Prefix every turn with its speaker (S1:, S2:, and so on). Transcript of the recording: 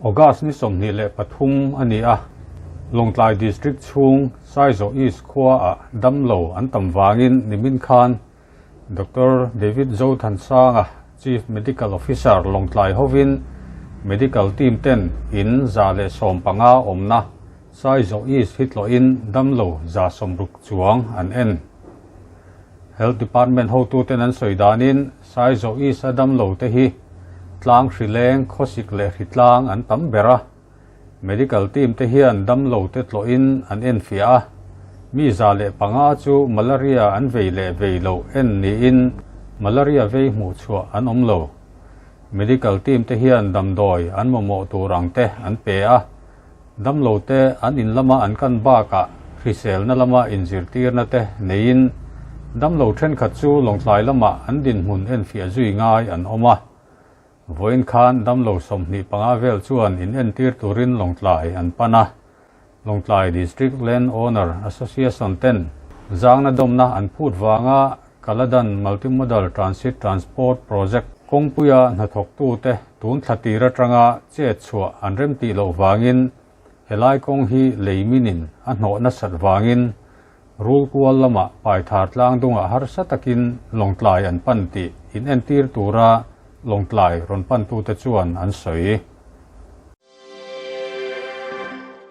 S1: August ni 23 a ni a, Lawngtlai District chhung Saizawh East khuaah damlo an tam vangin nimin khan Doctor David Zothansanga, Chief Medical Officer Lawngtlai hovin Medical Team ten in 115 awmna Saizawh East hi tlawhin damlo 160 chuang an en. Health Department hotuten an sawi danin Saizawh East a damlo te hi tlang hrileng khawsik leh hritlang an tam ber a, Medical team te hian damlo te tlawhin an enfiah a, mi 105 chu malaria an vei leh vei loh en niin malaria vei hmuh chhuah an awm lo. Medical team te hian damdawi an mamawh tur ang te an pe a, damlo te an in lama an kan bakah hriselna lama inzirtirna te neiin damlo thenkhat chu Lawngtlai lamah an dinhmun enfiah zui ngai an awm a. Vawiin khan damlo 25 vel chuan in entir turin Lawngtlai an pan a, Lawngtlai District Land Owner Association ten zangna dawmna an phut vanga Kaladan Multimodal Transit Transport Project kawngpuia hnathawktute tun thla tir atanga chet chhuah an remtih loh vangin helai kawng hi lei minin a hnawh nasat vangin Rulkual lamah paithar tlang dungah harsa takin Lawngtlai an pan tih in entir tura Lawngtlai rawn pantute chuan an sawi.